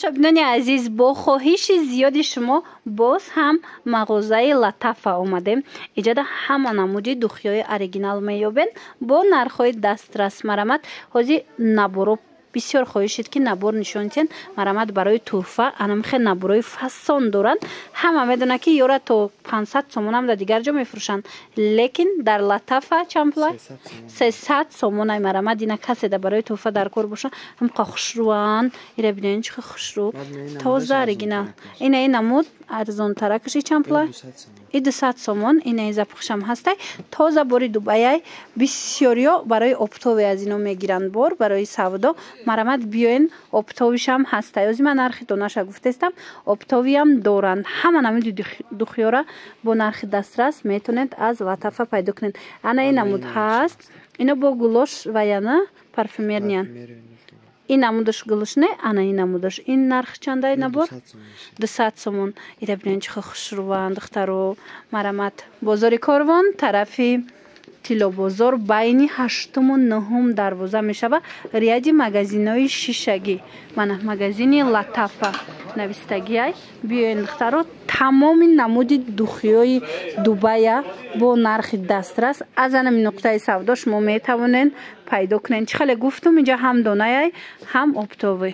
Шабинони азиз, бо хоҳиши зиёди шумо боз ҳам мағозаи Латафа омадем. Иҷода ҳама намуди духиҳои оригинал меёбен бо нархҳои дастрас. Марамат, ҳозир наборо бисёр хоҳишид, ки набор нишон диҳен. Марамат, барои тӯҳфа анамхе наборои фасон доранд. Ҳама медонад, ки ёра то 500 сомонам дар дигар ҷо мефурӯшанд, лекин дар Латафа чанд пула? 300 сомонай. Марамат, ина каседа барои тӯҳфа дар кор боша, ҳамқа хушрӯанд. Ира бинен, чӣ хушрӯ, тоза, оригинал. Ина ин намуд арзонтаракаши чанд пула? И 200 сомон. Ина ин запахшам ҳастай, тоза бори Дубаяй. Бисёриё барои оптовый аз ино мегиранд бор, барои савдо. Марамат, биёен, оптовый шам ҳастай. Ози ман нархи донаша гуфтестам, оптовый ам доранд. Ҳама намуди духиёра бо нархи дастрас метавонед аз Латафа пайдо кунед. Ана ин намуд ҳаст, ино бо гулош ва яна парфюмерный ян. Ин намудаш гулушне, ана ин намудаш. Ин нарх чандай набор? 200 сомон. Ира бинен, чӣ хушрӯванд, духтаро. Марамат, бозори Корвон, тарафи Тиллобозор, байни ҳаштуму нуҳум дарвоза мешава, ряди магазинои шишагӣ. Мана магазини Латафа навистагиай. Биёен, духтаро, тамоми намуди духиёи Дубая бо нархи дастрас аз анами нуқтаи савдо шумо метавонед пайдо кунед. Чӣ хеле гуфтум, инҷа ҳам донаяй, ҳам оптовый.